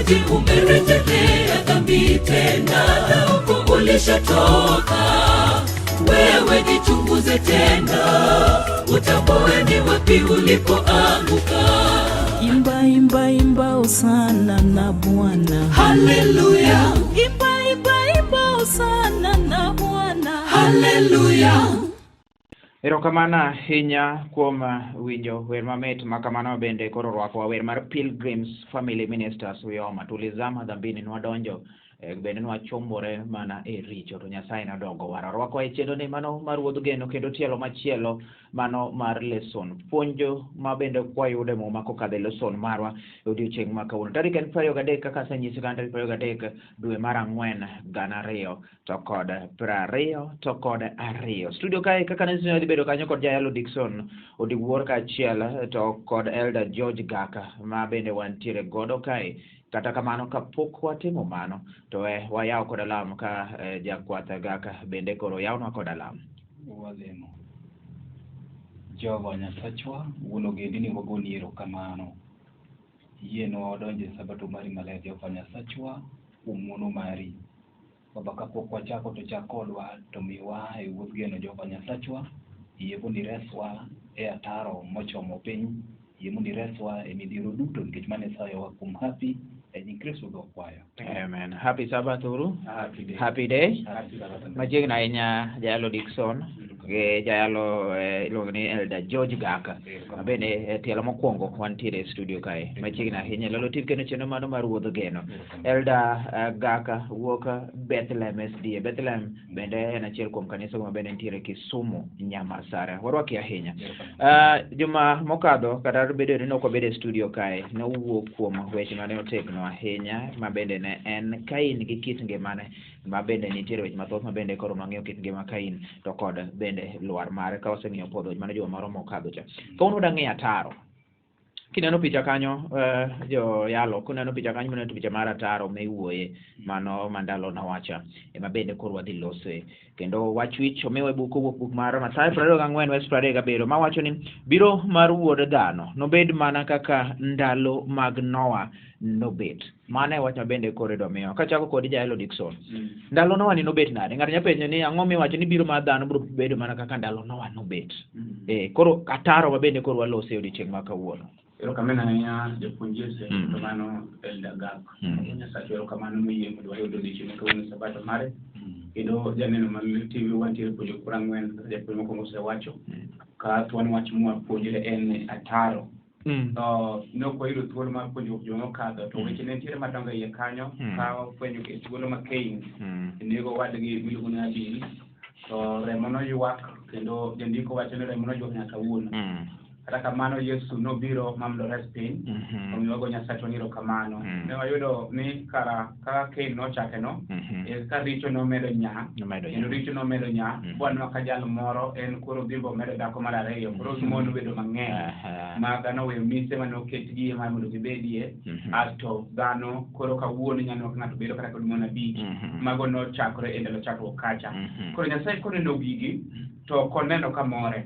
Eti umerejelea dhambi tena na huko ulishatoka. Wewe jichunguze tena, utambue ni wapi ulipoanguka. Imba, imba, imba hosana na Bwana. Haleluya, Imba, imba, imba hosana na Bwana. Haleluya. Erokamano ahinya kuom winjo wer mamit ma kamano bende koro rwakowa wer mar Pilgrims Family Ministers Uyoma. Tulizama dhambini nwadonjo bende nwachombore mana e richo to Nyasaye nodongo waro. Rwakowa e chenro ni mano mar Wuodh Geno kendo tielo machielo mano mar lesson. Puonjo ma bende kwayudo e muma kokadho e lesson marwa e odiochieng' ma kawuono. Tarik en 23 kaka asenyisi kanyo tarik 23 dwe mar ang'wen 2022. Studio kae kaka ne dhi bedo kanyo kod Jayalo Dickson Odiwuor kaachiel to kod Elder George Gaka ma bende wantiere godo kae. Kata kamano kapok watimo mano to wayaw kod alam ka jakwath Gaka bende koro yawnwa kod alam. Walemo. Jehova Nyasachwa, wuon ogendini wagoni erokamano. Yienwa wadonj e sabato mari maler Jehova Nyasachwa kuom ng'wono mari. Baba kapok wachako to chak kodwa to miwa e wuodh geno Jehova Nyasachwa. Yie mondo ireswa e ataro mochomo piny. Yie mondo ireswa e midhiero duto nikech mano e sayowa kuom hapi e nying Kristo wakwayo. Amen. Happy Sabbath uru. Happy day. Happy day. Happy Sabbath. Machiegni ahinya Jayalo Dickson gi jayalo iluongo ni Elder George Gaka. Bende tielo mokwongo wantiere e studio kae machiegni ahinya Lolo TV kendo chenro mano mar Wuodh Geno. Elder Gaka wuok Bethlehem SDA. Bethlehem bende en achiel kuom kanisa ma bende nitiere Kisumu Nyamasare. Warwaki ahinya. Juma mokadho kata bedo ni ne ok wabedo e studio kae ne owuok kuom weche mane otegno ahinya ma bende ne en Kain gi kit ngimane ma bende nitiere weche mathoth ma bende koro nwang'eyo kit ngima Kain to kod bende lwar mare ka waseng'iyo podho mano juma moro mokadho cha. Kawuono wadwa ng'iyo ataro. Kineno picha kanyo jo yalo kuneno picha kanyo muneno picha mar ataro miwuoye mano mandalo nawacha ema bende koro wadhi lose kendo wach wich omiwa e buk kowuok buk mar Mathayo 24 wes 37 mawacho ni biro mar wuod dhano nobed mana kaka ndalo mag Noa nobet. Mano e wach ma bende koro idwa miwa. Kachako kodi Jaelo Dickson. Ndalo Noa ni nobet nade? Ng'ato nyalo penjo ni ang'o miwacho ni biro mar dhano biro bedo mana kaka ndalo Noa nobet. Koro ataro ma bende koro walose e odiochieng' ma kawuono. Erokamano ahinya japuonj Jose, erokamano Elder Gak. Nyasacha erokamano moyie mondo wayud odiochieng' ma kawuono e sabato mare. Kendo janeno mar Lil TV wantiere puonjruok mar ang'wen kaka japuonj mokwongo osewacho. Ka thuon wach mwapuonjre en ataro. To ne ok wayudo thuolo mar puonjruok juma mokadho to weche ne nitiere madongo e iye kanyo ka wafwenyo e thuolo ma Kain nego owadgi miluongo ni Abil to remo noywak kendo jandiko wacho ni remo noywak nyaka kawuono. Kata kamano Yesu nobiro ma mondo ores piny omiyo wago Nyasachwa ni erokamano. Ne wayudo ni kara kaka Kain nochake no ka richo nomedo nya kendo richo nomedo nya bwanwa ka jal moro en koro dhi bomedo dhako mar ariyo koro mon obedo mang'eny ma dhano oweyo mise mane oketgie mar mondo gibedie asto dhano koro kawuono inyalo neno ka ng'ato bedo kata kod mon abich mago nochakore e ndalo chakruok kacha. Koro Nyasaye koneno gigi to ok oneno ka more.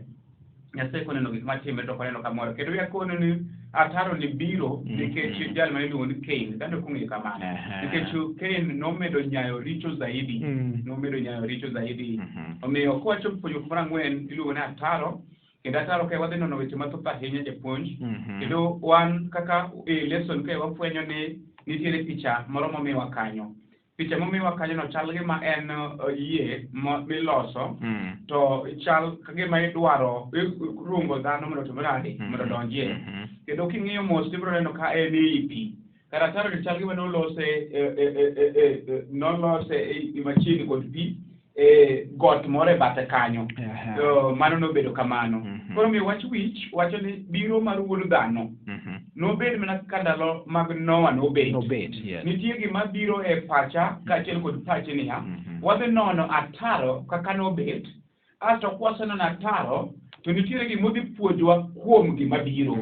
Nyasaye koneno gik matimre to ok oneno ka more. Kendo wiya kono ni ataro ni biro nikech jal mane iluongo ni Kain, dhano ok ong'eyo kamano. Nikech Kain nomedo nyayo richo zaidi, nomedo nyayo richo zaidi. Omiyo kowacho puonjruok mar ang'wen iluongo ni ataro, kendo ataro kae wadhi nono weche mathoth ahinya japuonj. Kendo wan kaka e lesson kae wafwenyo ni nitiere picha moro momiwa kanyo. Picha momiwa kanyo no chal gima en yie miloso to chal ka gima idwaro rungo dhano mondo otimre nade mondo odonjie. Kendo king'iyo mos ibiro neno ka en ei pi. Kar ataro ni chal gima nolose nolose e machiegni kod pi e got moro e bathe kanyo. To mano nobedo kamano. Koro omiyo wach wich wacho ni biro mar wuod dhano nobed mana kaka ndalo mag Noa nobet. Nobet, yes. Nitie gima biro e pacha kaachiel kod pachi niya, wadhi nono ataro kaka nobet, asto kwasenono ataro to nitiere gima odhi puonjowa kuom gima biro.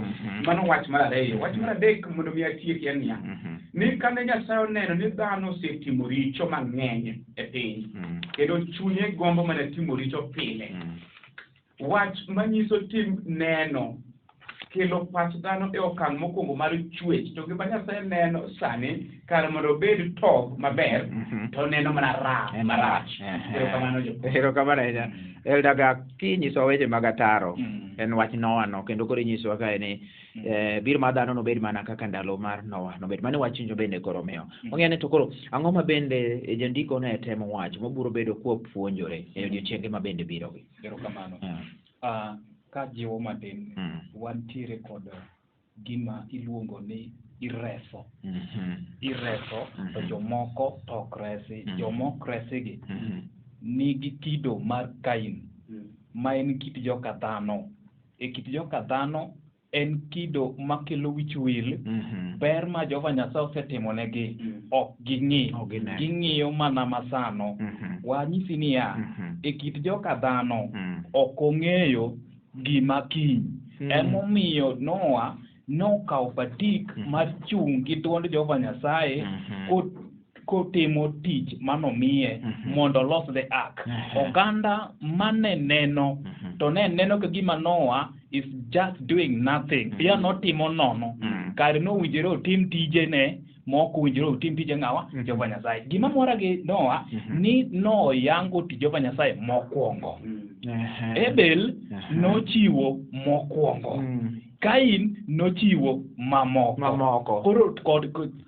Mano wach mar ariyo. Wach mar adek mondo mi atieki en niya, ni kane Nyasaye oneno ni dhano osetimo richo mang'eny e piny, kendo chunye gombo mana timo richo pile, wach manyiso tim neno kelo pach dhano e okang' mokwongo mar chwech to gima Nyasaye neno sani kar mondo obed top maber to neno mana marach. Erokamano jopuonj. Erokamano ahinya. Elda Gak, kinyisowa weche mag ataro, en wach Noah no, kendo koro inyisowa kae ni biro mar dhano nobed mana kaka ndalo mar Noah nobed. Mano wach winjo bende koro omiyo. Wang'eyo ni to koro ang'o ma bende jandiko ne temo wacho mabiro bedo kwapuonjore e odiochienge ma bende biro gi. Erokamano. Kajiwo matin, wantiere kod gima iluongo ni ireso. Ireso to jomoko to ok resi. Joma ok resigi nigi kido mar Kain, ma en kit joka dhano. E kit joka dhano en kido makelo wich wil, ber ma Jehova Nyasaye osetimonegi ok ging'i, ging'iyo mana masano. Wanyisi niya, e kit joka dhano ok ong'eyo gima kiny. Emomiyo Noah nokawo patik mar chung' gi duond Jehova Nyasaye kotimo tich manomiye mondo olos the ark. Oganda mane neno to ne neno ka gima Noah is just doing nothing. Ya notimo nono. Kare nowinjore otim tijene mok owinjore otim tije ng'awa? Jehova Nyasaye. Gima mora gi Noah ni noyango tij Jehova Nyasaye mokwongo. Abel nochiwo mokwongo. Kain nochiwo mamoko.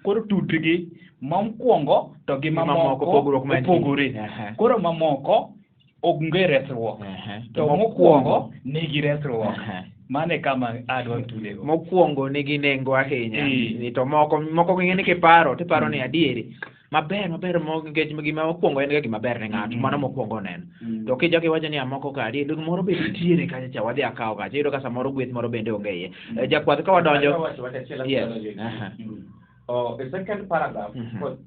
Koro tudgi mokwongo to gi mamoko opogore. Koro mamoko onge resruok. To mokwongo nigi resruok. Mane kama adwa tudego. Mokwongo nigi nengo ahinya. To moko ging'e ni kiparo tiparo ni adieri. Maber maber nikech gima mokwongo en ga gima ber ne ng'ato, mano mokwongo oneno. To kijako iwacho ni moko ka adier moro be nitiere kacha cha wadhi akaw kacha, iyudo ka samoro gweth moro bende onge iye. Jakwath ka wadonjo. Yes. E second paragraph,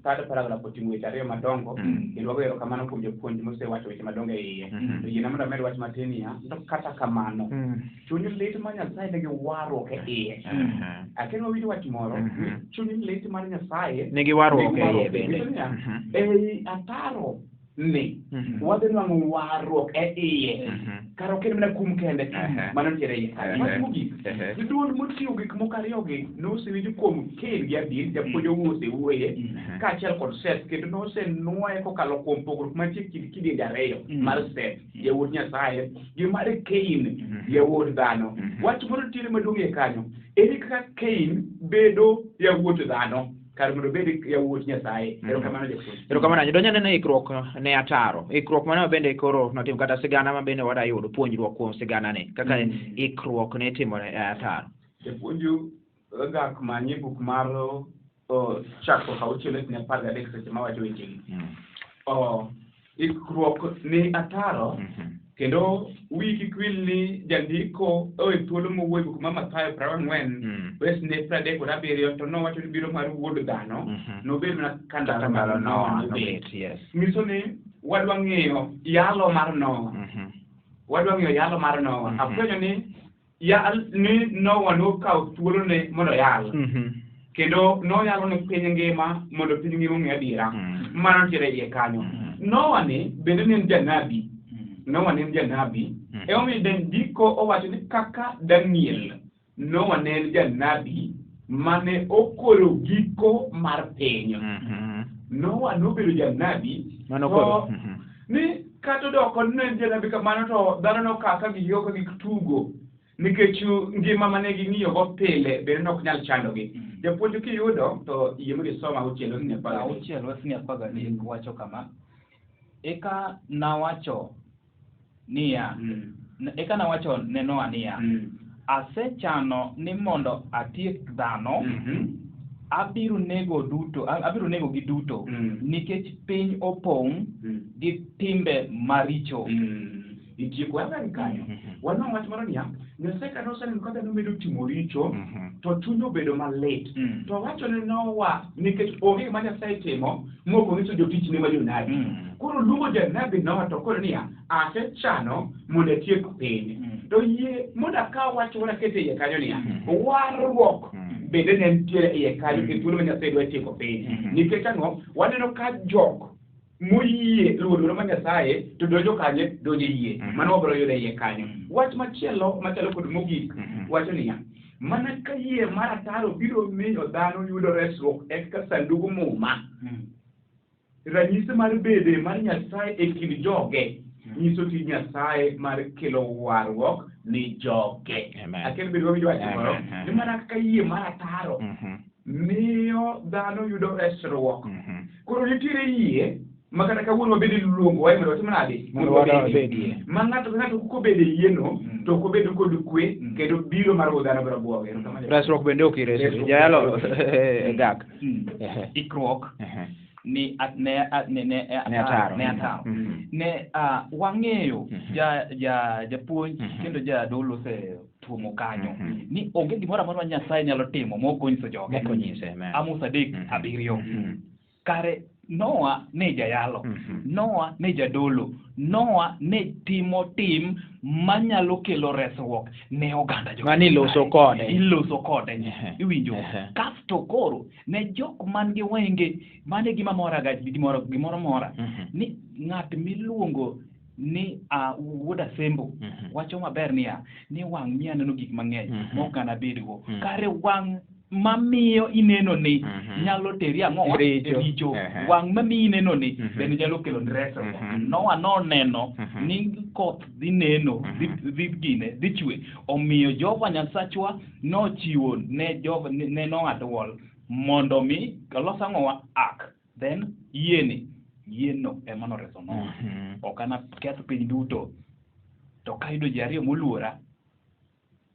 third paragraph oting'o weche ariyo madongo, kendo wago erokamano kuom jopuonj mosewacho weche madongo e iye. To yiena mondo amed wach matin niya, to kata kamano, chuny lit mar Nyasaye nigi warruok e iye. Akia ni wawinjo wach moro, chuny lit mar Nyasaye nigi warruok e iye bende. Ei ataro ni wadhi nwang'o warruok e iye. Kar ok en mana kum kende, mano nitiere iye kanyo. Wach mogik, duol moting'o gik moko ariyogi nosewinjo kuom Kain gi Abil, japuonj owuon osewuoye, kaachiel kod Seth, kendo nosenuoye kokalo kuom pogruok mantie e kind kidienje ariyo mar Seth, yawuot Nyasaye, gi mar Kain, yawuot dhano. Wach moro nitiere maduong' iye kanyo, ere kaka Kain bedo yawuot dhano kar mondo obed yawuot Nyasaye. Erokamano japuonj. Erokamano. Donjo aneno ikruok ne ataro. Ikruok mano bende koro notim kata sigana ma bende wada yudo puonjruok kuom sigana ni kaka ikruok ne timore e ataro. Japuonj Gak manye buk mar chakruok 6:13 seche mawacho wechegi. Ikruok ne ataro kendo wiyi kik wil ni jandiko e thuolo mowuoyo e buk mar Mathayo 24 wesne 37 to nowacho ni biro mar wuod dhano nobed mana ka ndalo mar Noah nobet. Nyiso ni wadwa ng'iyo yalo mar Noah. Wadwa ng'iyo yalo mar Noah. Afwenyo ni ni Noah nokawo thuolone mondo oyal. Kendo noyalo ne piny ngima mondo piny ngima ong'e adiera. Mano nitiere iye kanyo. Noah ni bende ne en janabi. Noah ne en janabi. Emomiyo jandiko owacho ni kaka Daniel, Noah ne en janabi mane okoro giko mar piny. Noah nobedo janabi. Ni kata odoko ne en janabi kamano to dhano nokawo ka gigo ka gik tugo. Nikech ngima mane ging'iyogo pile bende ne ok nyal chandogi. Japuonj kiyudo to yie mondo isom 6:13. 6:13 wacho kama. Eka nawacho niya, eka nawacho ne Noah niya, asechano ni mondo atiek dhano, abiro nego duto, abiro nego gi duto, nikech piny opong' gi timbe maricho. Itieko wang'ani kanyo. Wanwang'o wach moro niya, Nyasaye kane oseneno ka dhano medo timo richo, to chunye obedo malit. To owacho ne Noah, nikech onge gima Nyasaye timo mok onyiso jotichne ma jonabi. Koro oluongo janabi Noah to okone niya, asechano mondo atiek piny. To yie mondo akaw wach moro aket e iye kanyo niya, warruok bende ne nitiere e iye kanyo e thuolo ma Nyasaye dwa tieko piny. Nikech ang'o? Waneno ka jok moyie luwo dwaro mar Nyasaye to donjo kanye? Donjo e yie. Mano wabiro yudo e iye kanyo. Wach machielo machalo kod mogik wacho niya, Mana ka yie mar ataro biro miyo dhano yudo resruok e kaka sandug muma. Ranyisi mar bede mar Nyasaye e kind joge nyiso tij Nyasaye mar kelo warruok ni joge. Amen. Akel bedo wawinjo wach moro. Amen. Ni mana kaka yie mar ataro miyo dhano yudo resruok. Koro nitiere yie ma kata kawuono wabed iluongowa mondo watim nade? Mondo wabedie. Ma ng'ato ka ng'ato kobedo e yieno to ok obed kod kwe kendo biro mar ruodh dhano biro bwoge. Erokamano. Resruok bende ok iresri. Resruok Jayalo bende Gak. Mm. Ikruok Ehe. ni at- ne a- ne ne Ne ataro. ne ataro. Mhm. Ne wang'eyo Mhm. ja ja japuonj Mhm. kendo jadolo osetuomo kanyo Mhm. ni onge gimoro amora ma Nyasaye nyalo timo mok onyiso joge. Mok onyise, amen. Amos 3 Mhm. 7. Mhm. Kare Noa ne jayalo, Mhm. Noa ne jadolo, Noa ne timo tim manyalo kelo resruok ne oganda jo Mane iloso kode. Iloso kode. Ehe. Iwinjo. Ehe. Kasto koro ne jok man gi wenge, mane gima mora ga gimoro gimoro mora Mhm. ni ng'at miluongo ni wuod Asembo Mhm. wacho maber niya ni wang' miya neno gik mang'eny Mhm. mok anabedgo. Mhm. Kare wang' mamiyo ineno ni Mhm. nyalo teri ang'o? Richo. Richo. Ehe. Wang' mamiyi ineno ni Mhm. bende nyalo kelo ni resruok. Mhm. Noa noneno Mhm. ni koth dhi neno, Mhm. dhi gine, dhi chwe. Omiyo Jehova Nyasachwa nochiwo ne Jehova ne Noa dwol mondo mi olos ang'owa ark. Then yieni, yieno ema noreso Noa. Mhm. Ok anaketh piny duto. To kayudo ji ariyo moluora,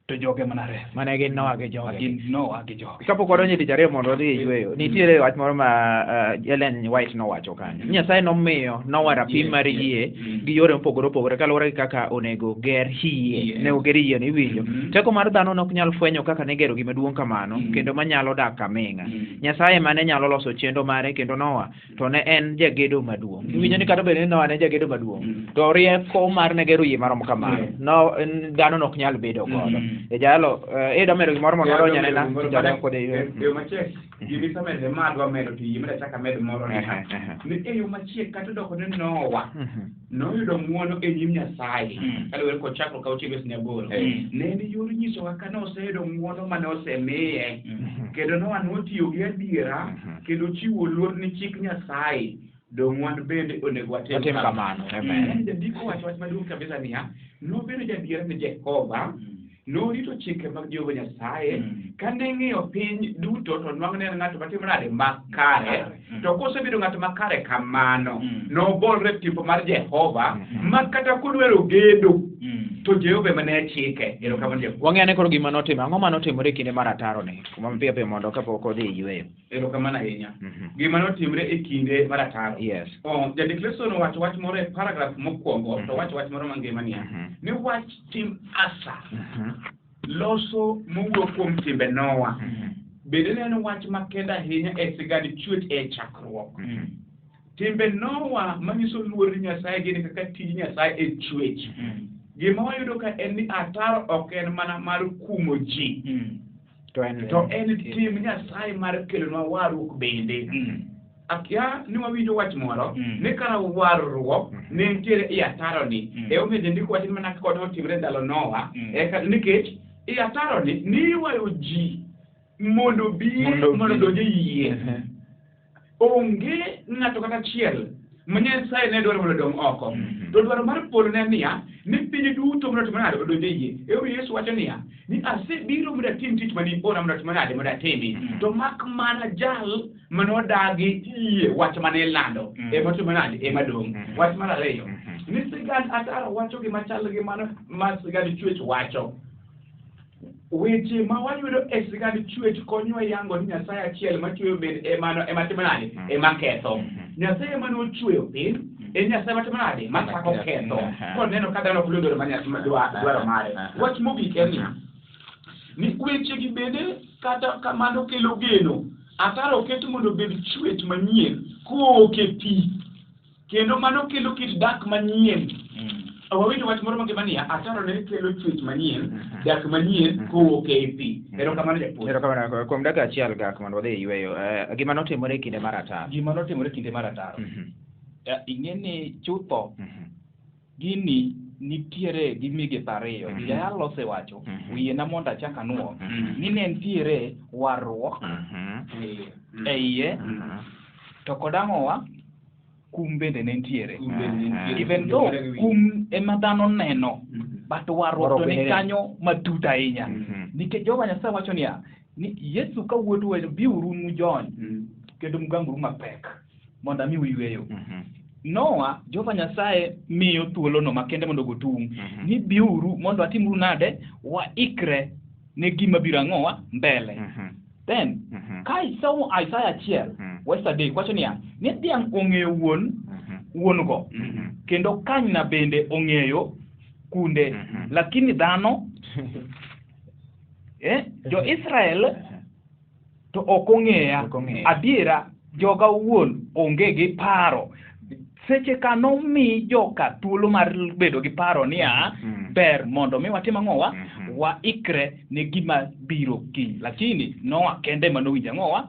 to joge mana res. Mane gin Noa gi joge. Gin Noa gi joge. Kapok wadonjo e tich ariyo mondo wadhi e yweyo, nitiere wach moro ma Ellen White nowacho kanyo. Nyasaye nomiyo Noa rapim mar yie gi yore mopogore opogore kaluwore gi kaka onego ger yie. Onego ger yie no iwinjo. Teko mar dhano nok nyal fwenyo kaka ne gero gima duong' kamano kendo manyalo dak aming'a. Nyasaye mane nyalo loso chenro mare kendo Noa to ne en jagedo maduong'. Iwinjo ni kata obedo ni Noa ne jagedo maduong', to rieko mar ne gero yie marom kamano, no dhano nok nyal bedo godo. E jalo, idwa medo gimoro mondo wadonj anena tich ariyo kod e E yo machiek, gima isemedo ema adwa medo to yie mondo achak amed moro ni. Ehe, ehe. Ni e yo machiek kata odoko ni Noa Mhm. noyudo ng'uono e nyim Nyasaye Mm. kaluwore kod chakruok auchiel wes aboro. Mm. Ne en yor nyisowa ka noseyudo ng'uono mane osemiye Mm. kendo Noa notiyo gi adiera Mhm. kendo chiwo luor ni chik Nyasaye. Dong' wan bende onego watim Watim kamano. Amen. Yaani jandiko wacho wach maduong' kabisa niya, nobedo jadiera ne Jehova, norito chike mag Jehova Nyasaye, Mm. kane ng'iyo piny duto to nwang' ne en ng'at matimo nade makare. Mm. To kosebedo ng'at makare kamano, Mm. nobolre e tipo mar Jehova, Mhm. ma kata kodwaro gedo, Mm. to Jehova ema ne chike. Erokamano Jehova. Wang'e ane koro gima notimo. Ang'o ma notimore e kinde mar ataro ni? Kuma piyo piyo mondo kapok odhi e yweyo. Erokamano ahinya. Mhm. Gima notimre e kinde mar ataro. Yes. Oh, jandik Leson owacho wach moro e paragraf mokwongo, to Mhm. owacho wach moro mangima niya, Mhm. ni wach tim Asa Mhm. loso mowuok kuom timbe Noa. Mhm. Bende ne en wach makende ahinya e sigand chwech e chakruok. Mhm. Timbe Noa manyiso luor ni Nyasaye gin kaka tij Nyasaye e chwech. Mm. Gima wayudo ka en ni ataro ok en mana mar kumo ji, Mm. To en to en tim Nyasaye mar kelonwa warruok bende. Mm. Akia ni wawinjo wach moro Mm. ni kara warruok Mhm. ne nitiere e ataro ni. Mm. E omiyo jandiko wacho ni mana kaka notimre ndalo Noa, Mm. eka nikech e ataro ni niywayo ji mondo obi Mondo obi. mondo odonj e yie. Mhm. Onge ng'ato kata achiel ma Nyasaye ne dwaro mondo odong' oko. Mhm. To dwaro mar polo ne en niya, ni piny duto mondo otim nade odonj e yie. Emomiyo Yesu wacho niya, ni asebiro mondo atim tich mane iora mondo atim nade mondo atimi. Mm. To mak mana jal mane odagi yie wach mane ilando Mm. ema otimo nade ema dong'. Mm. Wach mar ariyo, Mhm. ni sigand ataro wacho gima chal gi mano ma sigand chwech wacho. Weche ma wayudo e sigand chwech konyowa yango ni Nyasaye achiel machweyo bende ema ema timo nade Mm. ema ketho. Mhm. Nyasaye ema nochweyo piny, en Nyasaye matimo nade machako ketho Aha. koneno ka dhano ok luw dwaro mar Nya- dwaro mare. Aha. Wach mogik en niya, ni wechegi bende kata kamano kelo geno. Ataro oket mondo obed chwech manyien kowuok e pi kendo mano kelo kit dak manyien. Mm. Wawinjo wach moro mangima niya, ataro ne kelo chwech manyien, Mhm. dak manyien Mhm. kowuok ei pi. Erokamano japuonj. Erokamano kuom dakika achiel Gak mondo wadhi e yweyo. Gima notimore e kinde mar ataro. Gima notimore kinde mar ataro. Mhm. Ing'e ni chutho Mhm. gini Nitiere gi migepe ariyo. Jayalo osewacho, wiye na mondo achak anuo, ni ne nitiere warruok e iye, to kod ang'owa kum bende ne nitiere. Kum bende ne nitiere. Even though kum ema dhano neno, but warruok to ni kanyo matut ahinya. Nikech Jehova Nyasaye wacho niya, ni Yesu ka wuoyo to wacho biuru mujony kendo muganguru mapek mondo amiu yweyo. Noah, Jehova Nyasaye miyo thuolono makende mondo ogo tung' ni biuru mondo watimuru nade, waikre ne gima biro ang'owa mbele. Then ka isomo Isaiah 1 wes 3 wacho niya ni dhiang' ong'eyo wuon wuon go kendo kanyna bende ong'eyo kunde, lakini dhano jo Israel to ok ong'eya. Ok ong'eya. Adiera joga owuon onge gi paro. Seche ka nomi joka thuolo mar bedo gi paro niya, ber mondo mi watim ang'owa, waikre ne gima biro kiny. Lakini Noah kende manowinjo ang'owa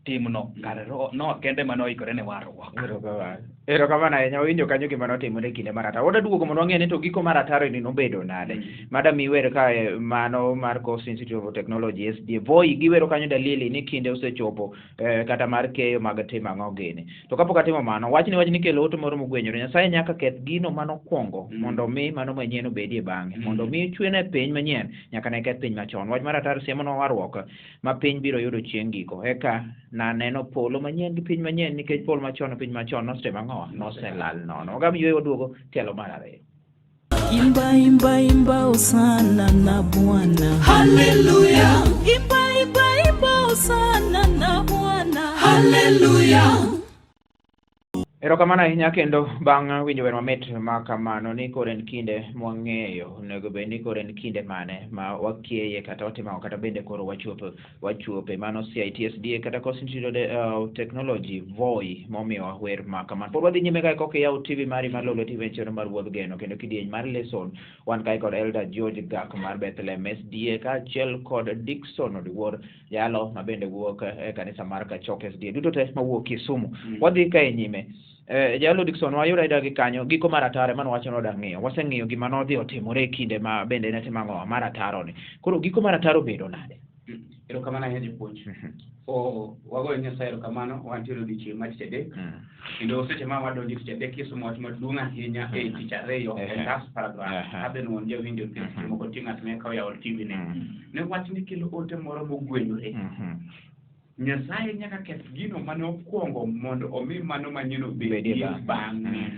timno kare Noah kende manoikore ne warruok. Erokamano. Erokamano ahinya. Wawinjo kanyo gima notimore e kinde mar ataro. Wadwa duogo mondo wang'e ni to giko mar ataro ni nobedo nade. Madam iwer kae mano mar Coast Institute of Technology SDA Voi giwero kanyo dalili ni kinde osechopo kata mar keyo mag timo ang'o gini. To kapok atimo mano, wachni kelo ote moro mogwenyore. Nyasaye nyaka keth gino manokwongo mondo mi mano manyien obedie bang'e. Mondo mi ochwene piny manyien, nyaka ne keth piny machon. Wach mar ataro siemonwa warruok ma piny biro yudo chieng' giko. Eka naneno polo manyien gi piny manyien, nikech polo machon gi piny machon nosetimo ang'o? Noselal nono. Wagam yueyo waduogo tielo mar ariyo. Imba, imba, imba hosana na Bwana. Haleluya. Imba, imba, imba hosana na Bwana. Haleluya. Erokamano ahinya kendo bang' winjo wer mamit ma kamano ni koro en kinde mwang'eyo onego bed ni koro en kinde mane ma wakieye kata watimo ang'o kata bende koro wachope mano CITSDA kata Coast Institute of Technology Voi momiyowa wer ma kamano. Pod wadhi nyime kae koka iyawo TV mari mar Lolwe TV en chenro mar Wuodh Geno kendo kidieny mar Lesson wan kae kod Elder George Gak mar Bethlehem SDA kaachiel kod Dickson Odiwuor jalo ma bende wuok e kanisa mar Kachok SDA duto te mawuok Kisumu. Wadhi kae nyime. Jalo Dickson wayudo ayuda gi kanyo giko mar ataro ema nowacho ni odwa ng'iyo. Waseng'iyo gima nodhi otimore e kinde ma bende ne timo ang'o mar ataro ni. Koro giko mar ataro obedo nade? Erokamano ahinya japuonj. O wagoyo Nyasaye erokamano, wantiere odiochieng' mar tich adek. Kendo seche ma wadonjo e tich adek kisomo wach maduong' ahinya e tich ariyo e last paragraph. Kabe nuon jawinjo nikech seche moko nitie ng'at ma eka oyawo TV ne. Ne wach ni kelo ote moro mogwenyore. Nyasaye nyaka keth gino mane okwongo mondo omi mano manyien obedie bang'e.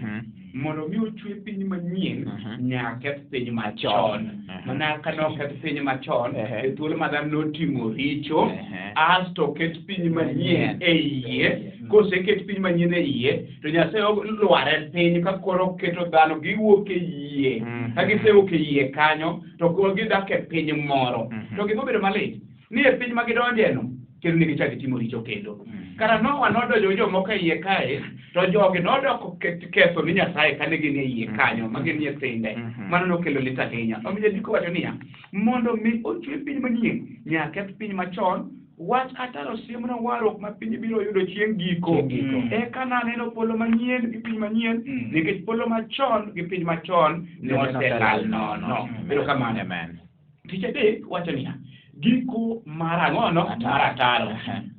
Mondo mi ochwe piny manyien, nyaka keth piny machon. Mana ka noketh piny machon, e thuolo ma dhano notimo richo, asto ket piny manyien e iye. Koseket piny manyien e iye, to Nyasaye lware piny ka koro keto dhano giwuok e yie. Ka gisewuok e yie kanyo, to koro gidak e piny moro. To gima obedo malit, ni e piny ma gidonjeno, kendo ne gichako gitimo richo kendo. Kara Noah nodonjo gi jomoko e iye kae, to jogi nodoko ketho ni Nyasaye kane gin e iye kanyo, ma gin nyithinde. Mano nokelo lit ahinya. Omiyo jandiko wacho niya, mondo mi ochwe piny manyien, nyaka keth piny machon, wach ataro siemna warruok ma piny biro yudo chieng' giko. Chieng' giko. Eka naneno polo manyien gi piny manyien, nikech polo machon gi piny machon noselal nono. Erokamano. Amen. Tich adek wacho niya, giko mar ang'ono? Mar ataro.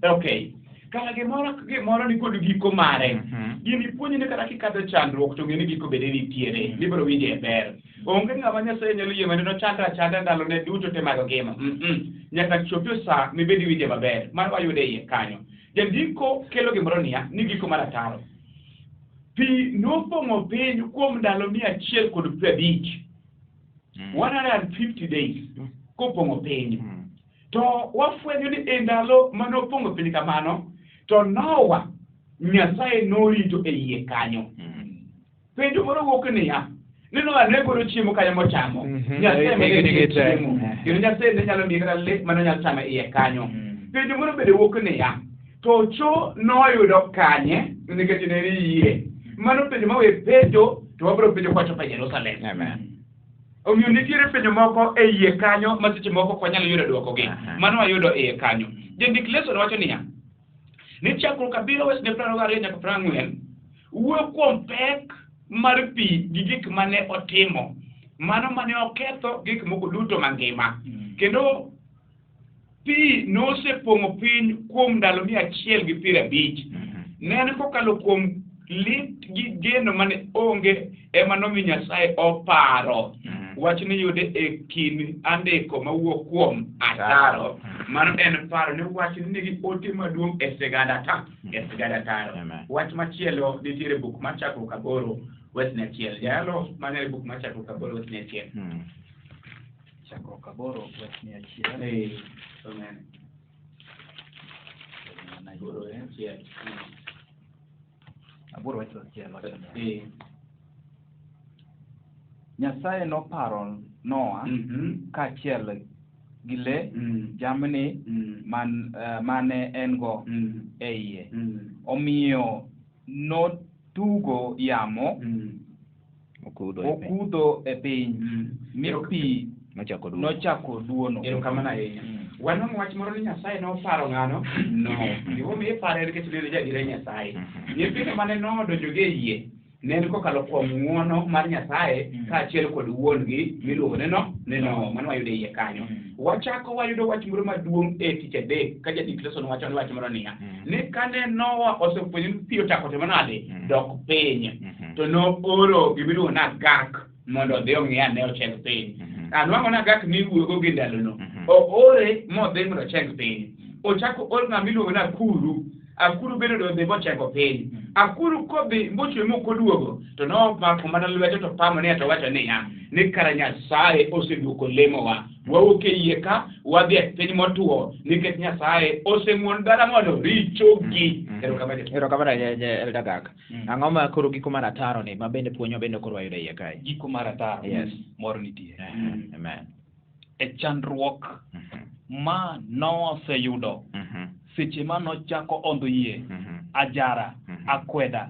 Okay. Kara gimoro ni kod giko mare. Gini puonji ni kata kikadho chandruok to ng'e ni giko bende nitiere. Mibiro winje e ber. Onge ng'ama Nyasaye nyalo yie mondo nochandre achanda ndalone duto te mag ngima. Nyaka chopi e sa mibed iwinje maber. Mano wayude e iye kanyo. Jandiko kelo gimoro niya, ni giko mar ataro. Pi nopong'o piny kuom ndalo 150. 150 days kopong'o piny. To wafwenyo ni e ndalo manopong'o piny kamano, to Noah Nyasaye norito e yie kanyo. Penjo moro wuok niya, ni Noah ne golo chiemo kanyo mochamo. Nyasaye ne miye chiemo. Kendo Nyasaye ne nyalo miye kata le mane onyalo chamo e iye kanyo. Penjo moro bende wuok niya, to cho noyudo kanye nikech ne en yie. Mano penjo ma we penjo to wabiro penjo kwachopo e Jerusalem. Amen. Omiyo nitiere penjo moko e iye kanyo ma seche moko ok wanyal yudo dwokogi. Mano wayudo e iye kanyo. Jandik lesson wacho niya, ni chakruok 7 wes ne 22 nyaka 40 wuoyo kuom pek mar pi gi gik mane otimo. Mano mane oketho gik moko duto mangima. Kendo pi nosepong'o piny kuom ndalo 150. Ne en kokalo kuom lit gi geno mane onge ema nomiyo Nyasaye oparo. Wachni yude e kind andiko mawuok kuom ataro. Mano en paro ni wachni nigi ote maduong' e sigand ataro. Amen. Wach machielo nitiere buk mar Chakruok 8 wes 1. Jayalo mane buk mar Chakruok 8 wes 1. Chakruok 8 wes 1. Amen. 8 1. 8 wes 1 wacho niya. Nyasaye noparo Noa kaachiel gi le, jamni mane en go e iye. Omiyo notugo yamo okudho e piny, mi pi nochako duono. Erokamano ahinya. Wanwang'o wach moro ni Nyasaye noparo ng'ano? No. Gimomiyo ipare nikech ne en jaadiera Nyasaye. Nyithindo mane Noa odonjo go e yie ne en kokalo kuom ng'uono mar Nyasaye kaachiel kod wuon-gi miluongo ni Noa. Mano wayudo e iye kanyo. Wachako wayudo wach moro maduong' e tich adek ka jadik Leson wacho ni wach moro niya, ni kane Noa osefwenyo ni pi ochako timo nade? Dok piny. To nooro gimiluongo ni agak mondo odhi ong'i ane ocheng piny. Anwang'o ni agak ni iwuoyogo gi ndalono. Oore modhi mondo ocheng piny. Ochako or ng'ama iluongo ni akuru. Akuru bende odhi mochengo piny. Akuru kodhi mochwe mok oduogo, to nomako mana lwete to pamo niya to wacho niya, ni kara Nyasaye oseduoko lemowa. Wawuok e yie ka, wadhi e piny motwo, nikech Nyasaye oseng'uono dala mondo richogi. Erokamano. Erokamano Elder Gak. Ang'o ma koro giko mar ataro ni ma bende puonjo bende koro wayudo e iye kae? Giko mar ataro. Yes. Mor nitie. Amen. E chandruok ma noseyudo seche ma nochako ondho yie, ajara, akweda,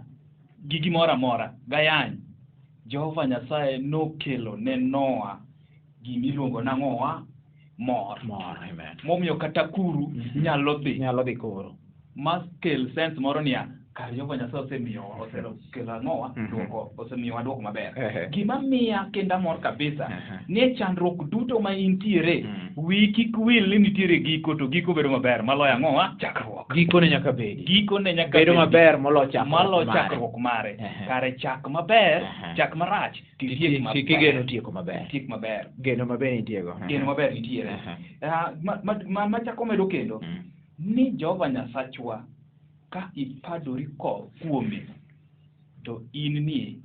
gi gimoro amora, gayany, Jehova Nyasaye nokelo ne Noa gimiluongo nang'owa? Mor. Mor, amen. Momiyo kata kuru nyalo dhi. Nyalo dhi koro. Ma kel sense moro niya, kar Jehova Nyasaye osemiyo osekelo ang'owa duoko, osemiyowa duoko maber. Gima miya kendo amor kabisa ni chandruok duto ma intiere, wiyi kik wil ni nitiere giko, to giko bedo maber maloyo ang'owa? Chakruok. Gikone nyaka bedi. Gikone nyaka bedo maber moloyo chakruok maloyo chakruok mare. Kare chak maber, chak marach, Kigeno tieko maber. Tiek maber. Geno maber nitiego. Geno maber nitiere. Machako medo kendo, ni Jehova Nyasachwa ka ipadori kuome, to in ni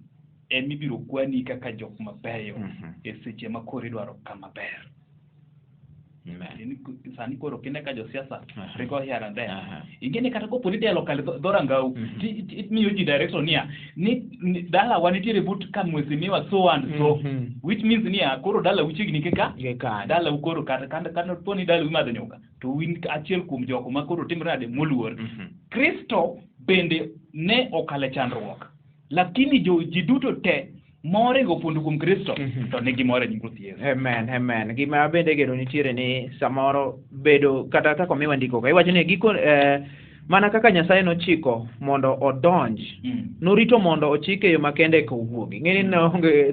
emibiro kwani kaka jok mabeyo e seche ma koro idwaro kama ber. Sani koro kine ka josiasa ringo here and there. Ing'e kata kopo ni telo kale dhorangau, imiyo ji direction niya, ni dalawa nitiere but ka mheshimiwa so and so, which means niya koro dalau chiegni kika dalau koro kata po ni dalau imadho nyuka, to in achiel kuom joko ma koro timre nade moluor. Kristo bende ne okale chandruok, lakini ji duto te moringo opondo kuom Kristo, to nigi mor e nying Ruoth Yesu. Amen, amen. Gima bende geno nitiere ni samoro bedo kata kaka omiwa ndiko ka iwacho ni giko mana kaka Nyasaye nochiko mondo odonj, norito mondo ochike yo makende eka owuogi. Ng'eni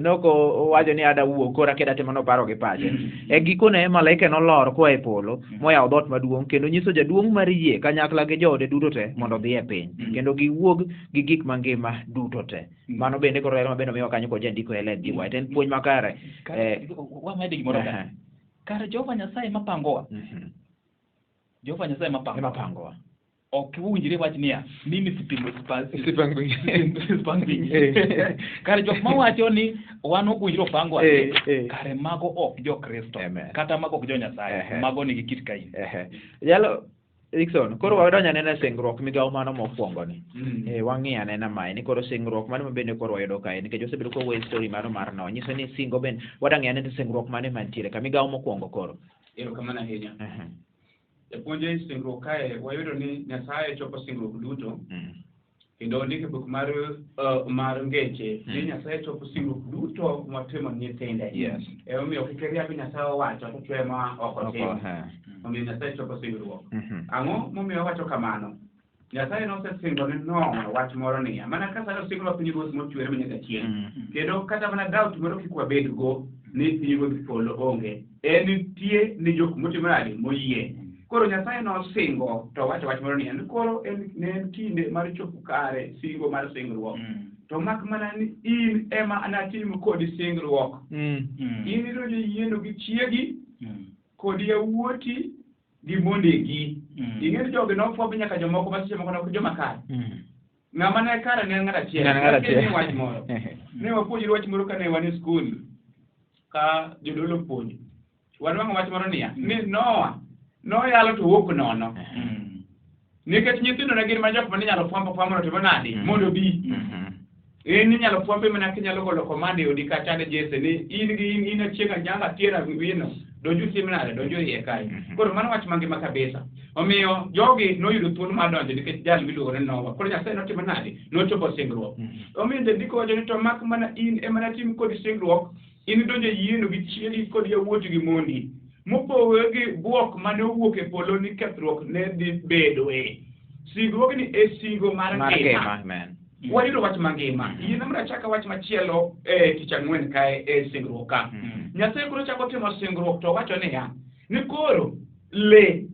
noko owacho ni ada wuog koro akeda timo noparo gi pache. E gikone malaike nolor koa e polo moyawo dhoot maduong' kendo nyiso jaduong' mar yie kanyakla gi joode duto te mondo odhi e piny kendo giwuog gi gik mangima duto te. Mano bende koro ler mabende omiwa kanyo kod jandiko Ellen G. White. En puonj makare. Wamede gimoro ka. Kare Jehova Nyasaye mapangowa. Jehova Nyasaye mapangowa. Ok owinjore wach niya, mimi sipangwi. Kare jok mawacho ni wan ok owinjore opangwa, kare mago ok jo Kristo, kata mago ok jo Nyasaye, mago nigi kit Kain. Jalo Dickson, koro wadonjo anena e singruok migawo mano mokwongo ni. Wang'iyo anena mae ni koro singruok mano mabende koro wayudo kae nikech wasebedo ka wawuoyo e story mano mar Noa. Nyiso ni singo bende wadang'iyo anena singruok mane mantiere ka migawo mokwongo koro. Erokamano ahinya. Japuonj e singruok kae wayudo ni Nyasaye chopo singruok duto. Kendo ondiko e buk mar Ngeche ni Nyasaye chopo singruok duto motimo nyithinde. Emomiyo kik iriambi Nyasaye owacho to chwe ma ok otim. Omiyo Nyasaye chopo singruok. Ang'o momiyo owacho kamano? Nyasaye nosesingo ne Nowa wach moro niya, mana ka sani osingonwa pinyruoth mochwere manyaka chieng'. Kendo kata mana doubt moro kik wabedgo ni pinyruodh polo onge. En nitie ni jok motimo nade moyie. Koro Nyasaye nosingo to owacho wach moro niya, ni koro en ne en kinde mar chopo kare singo mar singruok. To mak mana ni in ema anatim kodi singruok. In idonjo e yieno gi chiegi kod yawuoti gi mondegi. Ing'e ni jogi nofwamb nyaka jomoko ma seche moko ne ok joma kare. Ng'ama ne kare ne en ng'at achiel. Ne en ng'at achiel. Ni wach moro. Ne wapuonjore wach moro kane wan e skul ka jodolo puonjo. Wanwang'o wach moro niya, ni Noa noyalo to wuok nono. Nikech nyithindo ne gin ma jok mane inyalo fwambo fwambo mondo otim nade mondo obi. In inyalo fwambi mana kinyalo golo command e odi kacha ne Jesse ni in gi in in achieng' anyanga atiena wino donju utim nade donju iye kae. Koro mano wach mangima kabisa. Omiyo jogi noyudo thuolo mar donjo nikech jal miluongo ni Nowa. Koro Nyasaye notimo nade? Nochopo singruok. Omiyo jandiko wacho ni to mak mana in ema natim kodi singruok, in idonjo e yieno gi chiegi kod yawuoti gi mondi. Mopogore gi bwok mane owuok e polo ni kethruok ne dhi bedoe. Singruogni e singo mar Mar ngima. ngima, amen. Wayudo wach mangima. Yiena mondo achak wach machielo e tich ang'wen kae e singruok ka. Nyasaye koro chako timo singruok to owacho niya, ni koro le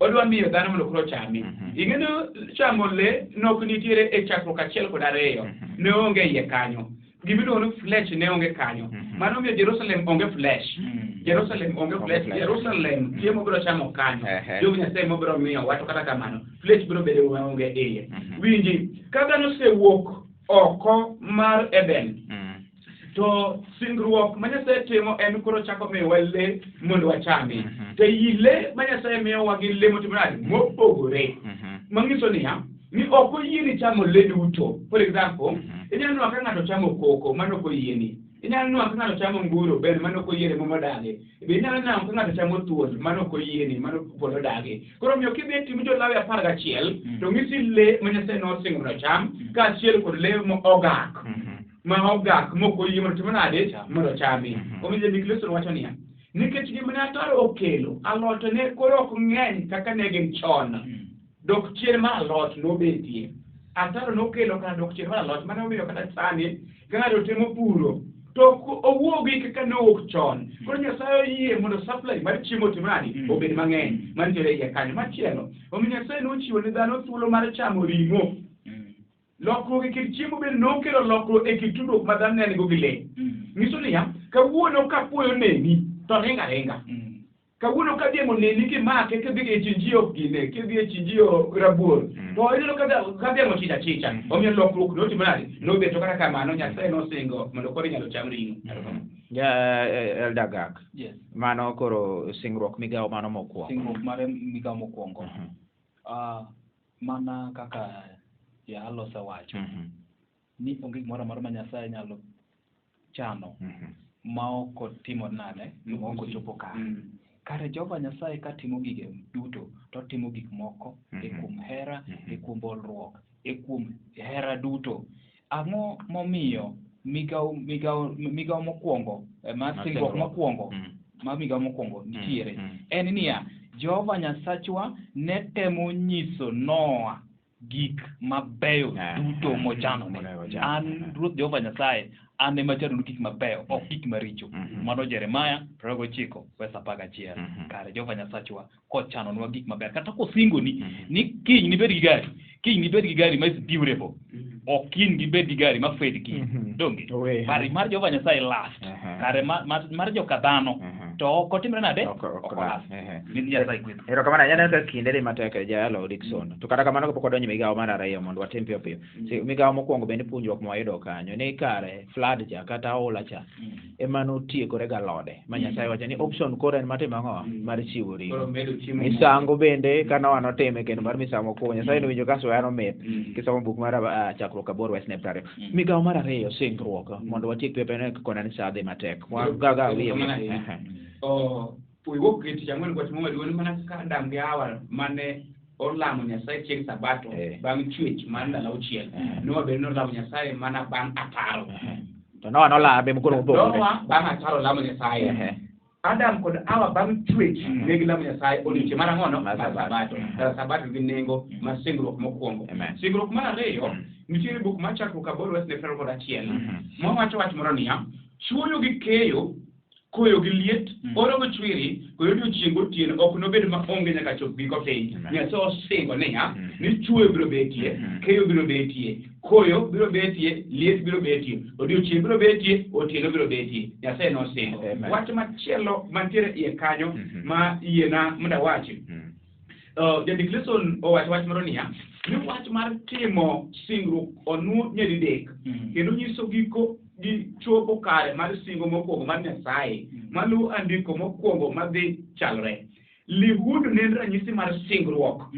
odwa miyo dhano mondo koro ochami. Ing'e ni chamo le nok nitiere e chakruok 1 kod 2. Ne onge iye kanyo. Gimiluongo ni flesh ne onge kanyo. Mano omiyo Jerusalem onge flesh. Jerusalem onge flesh. Jerusalem chiemo biro chamo kanyo. Jogo Nyasaye mobiro miyo wacho kata kamano. Flesh biro bedo maonge iye. Winji, ka dhano osewuok oko mar Eden, to singruok ma Nyasaye timo en koro chako miyowa le mondo wachami. To ei le ma Nyasaye miyowa gin le motimo nade? Mopogore. Manyiso niya, ni ok oyieni chamo le duto. For example, inyalo neno ka ng'ato chamo koko, mano ok oyieni. Inyalo neno ka ng'ato chamo nguro, bende mano ok oyieni momodagi. Be inyalo neno ka ng'ato chamo thuol, mano ok oyieni, mano polo dagi. Koro omiyo kidhi e tim jo-Lawi 11, to ng'isi le ma Nyasaye nosingo mondo ocham, kaachiel kod le mo ogak. Ma ogak mok oyie mondo otim nade? Mondo ochami. Omiyo jandik Leson wacho niya, nikech gima ne ataro okelo, alot ne koro ok ng'eny kaka ne gin chon. Dok chien mar alot nobetie. Ataro nokelo kata dok chien mar alot, mano omiyo kata sani ka ng'ato temo puro to ok owuogi kaka nowuok chon. Koro Nyasaye oyie mondo supply mar chiemo otim nade? Obed mang'eny mantiere iye kanyo. Machielo, omiyo Nyasaye nochiwo ne dhano thuolo mar chamo ring'o. Lokruok e kit chiemo bende nokelo lokruok e kit tudruok ma dhano ne nigo gi le. Nyiso niya, kawuono ka apuoyo oneni to ringa ringa. Kawuono ka dhiang' oneni kimake kidhi e chinjio gine, kidhi e chinjio rabuor, to ineno ka dhiang' ochicha achicha. Omiyo lokruok notimo nade? Nobet. To kata kamano Nyasaye nosingo mondo koro inyalo cham ring'o. Elder Gak. Yes. Mano koro singruok migawo mano mokwongo. Singruok mare migawo mokwongo. Mana kaka Jahalo osewacho ni onge gimoro amora ma Nyasaye nyalo chano ma ok otimo nade, ma ok ochopo kare. Kare Jehova Nyasaye ka timo gige duto, to otimo gik moko e kuom hera, e kuom bolruok, e kuom hera duto. Ang'o momiyo migawo mokwongo mar singruok mokwongo mar migawo mokwongo nitiere? En niya, Jehova Nyasachwa ne temo nyiso Noa gik mabeyo duto mochanone. An Ruoth Jehova Nyasaye, an ema achanonu gik mabeyo, ok gik maricho. Mano Jeremia 29 verse 11. Kare Jehova Nyasachwa kochanonwa gik maber, kata kosingoni ni kiny nibed gi gari, kiny nibed gi gari ma is durable, ok kiny nibed gi gari ma fade kiny. Donge? Pari mar Jehova Nyasaye last. Kare mar joka dhano to ok otimre nade? Ok last. Erokamano ahinya, aneno ka kinde dhi matek Jayalo Dickson. To kata kamano kapok wadonjo e migawo mar ariyo mondo watim piyo piyo. Migawo mokwongo bende puonjruok mwayudo kanyo ni kare flood cha kata oula cha ema notiekore galode ma Nyasaye wacho ni option koro en matimo ang'o mar chiwo ring'o. Misango bende ka Noah notime kendo mar misango mokwongo Nyasaye nowinjo ka suya nomit kisomo buk mar chakruok 8 wes 20. Migawo mar ariyo singruok mondo watiek piyo piyo kona ni sa dhi matek. Wagaga wiye. Iwuok e tich ang'wen wach maduong' mana kaka Adam gi Hawa mane olamo Nyasaye chieng' Sabato bang' chwech mar ndalo 6. Noa bende nolamo Nyasaye mana bang' ataro. To Noa nolame koro mopogore. Noa bang' ataro lamo Nyasaye. Adam kod Hawa bang' chwech ne gilamo Nyasaye odiochieng' mar ang'ono? Mar Mar Sabato. Sabato. Kara Sabato gi nengo mar singruok mokwongo. Amen. Singruok mar ariyo nitiere buk mar Chakruok 8 wes ne 21 mawacho wach moro niya, chuoyo gi keyo, koyo gi liet, oro gi chwiri, kod odiochieng' gotieno ok nobed maonge nyaka chop giko piny. Amen. Nyasaye osingo niya, Mhm. ni chuoyo biro betie, keyo biro betie, koyo biro betie, liet biro betie, odiochieng' biro betie, otieno biro betie. Nyasaye nosingo. Amen. Wach machielo mantiere iye kanyo Mhm. ma yiena mondo awachi. Jandik Lesson owacho wach moro niya, ni wach mar timo singruok onwo nyadidek kendo nyiso giko gi chopo kare mar singo mokwongo mar Nyasaye maluwo andiko mokwongo madhi chalre. Lihudu ne en ranyisi mar singruok.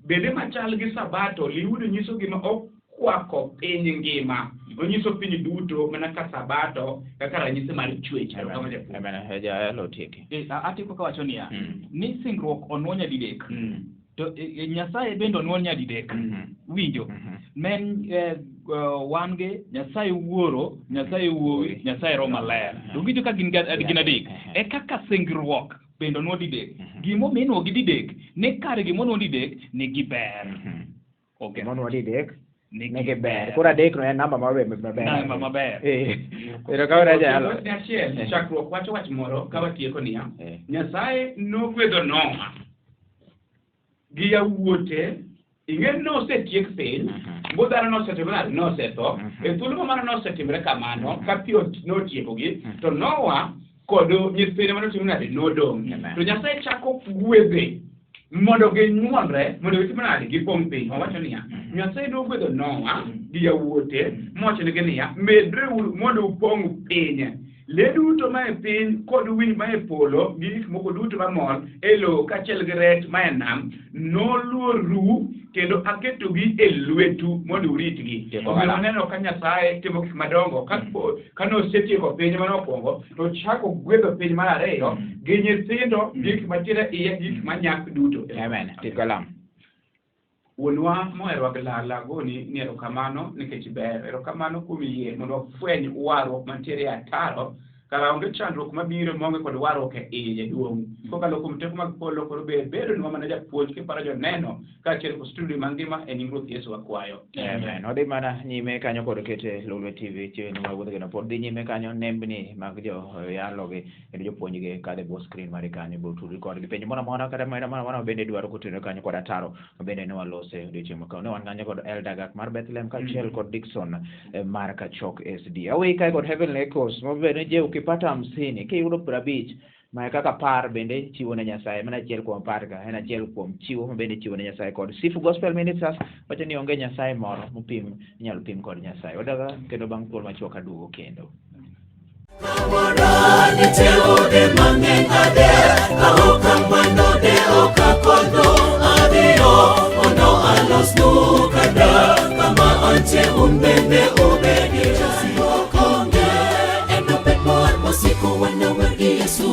Bende machal gi Sabato, lihudu nyiso gima okwako piny ngima. Onyiso piny duto mana ka Sabato kaka ranyisi mar chwech. Erokamano japuonj. Amen. Jayalo tieki. Atieko kawacho niya, ni singruok onwo nyadidek. To Nyasaye bende onwo nyadidek. Winjo. Men wan gi Nyasaye Wuoro, Nyasaye Wuowi, Nyasaye Roho Maler. To winjo ka gin gin adek. E kaka singruok bende onwo didek. Gimomiyo inuogi didek, ni kare gimonuo didek nigi ber. Okay. Gimonuo didek Nigi nigi ber. Koro adek no en namba maber maber. Namba maber. Erokamano jayalo. Wach achiel, Chakruok wacho wach moro ka watieko niya, Nyasaye nogwedho Noa gi yawuote. Ing'e ni nosetiek piny, bo dhano nosetimore nade? Nosetho. E thuolo ma mano nosetimore kamano, ka pi notiekogi, to Noa kod nyithinde manotimore nade? Nodong'. Amen. To Nyasaye chako gwedhe mondo ginyuolre, mondo gitim nade? Gipong' piny. Owacho niya, Nyasaye nogwedho Noa gi yawuote, mowachonegi niya, medreuru mondo upong' piny. Le duto mae piny kod winy mae polo gi gik moko duto mamol e lowo kaachiel gi rech mae nam noluoru kendo aketogi e lwetu mondo uritgi. Tieko Omiyo kala. waneno ka Nyasaye timo gik madongo ka nosetieko piny mane okwongo to ochako gwedho piny mar ariyo gi nyithindo gi gik mantiere iye gi gik manyak duto. Amen. Tieko kalam. Wuonwa moherowa gi lala goni ni erokamano nikech ber. Erokamano kuom yie mondo wafweny warruok mantiere e ataro. Kara onge chandruok mabiro maonge kod warruok e iye jaduong'. Kokalo kuom teko mag polo koro ber bedonwa mana japuonj kiparo joneno kaachiel kod studio mangima e nying Ruoth Yesu wakwayo. Amen. Odhi mana nyime kanyo kod kete Lolwe TV chenro mar Wuodh Geno pod dhi nyime kanyo nembni mag jo yalo gi kendo jopuonj gi kadho e bwo screen mari kanyo ibiro tudri kodgi penjo moro amora kata moro amora bende dwaro kotenore kanyo kod ataro bende ne walose odiochieng' ma kawuono. Ne wan kanyo kod Elder Gak mar Bethlehem kaachiel kod Dickson mar Kachok SD. Aweyi kae kod Heavenly Echoes mabende je ukipata 50 kiyudo 50 ma kaka 10 bende chiwo ne Nyasaye, mana achiel kuom 10 ka en achiel kuom chiwo ma bende chiwo ne Nyasaye kod Sifu Gospel Ministers wacho ni onge Nyasaye moro mopim inyalo pim kod Nyasaye. Wadaga kendo bang' thuolo machuok aduogo kendo. Nitie ode mang'eny adier, ka ok kamano de ok akono adhiyo mondo alosnu kar dak kama antie un bende ubedie. Jasruok onge, enobed mor mosiko wanawer gi Yesu,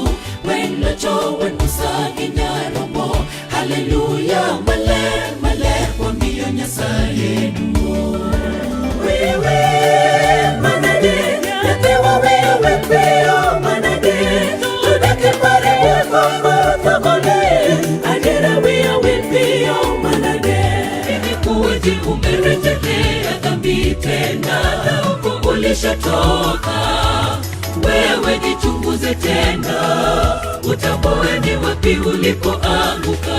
wen locho wen Musa gi Nyaromo. Haleluya, maler, maler, wamiyo Nyasaye duong'. Wewe manade, nyathiwa wewe piyo manade, to dak e pare thogole, adiera wiya wil piyo manade. Imekuwaje umerejelea dhambi tena, na huko ulishatoka? Wewe jichunguze tena, utambue ni wapi ulipoanguka.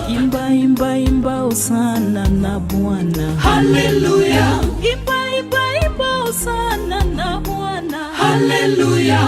Imba, imba, imba hosana na Bwana. Haleluya, Imba, imba, imba hosana na Bwana. haleluya.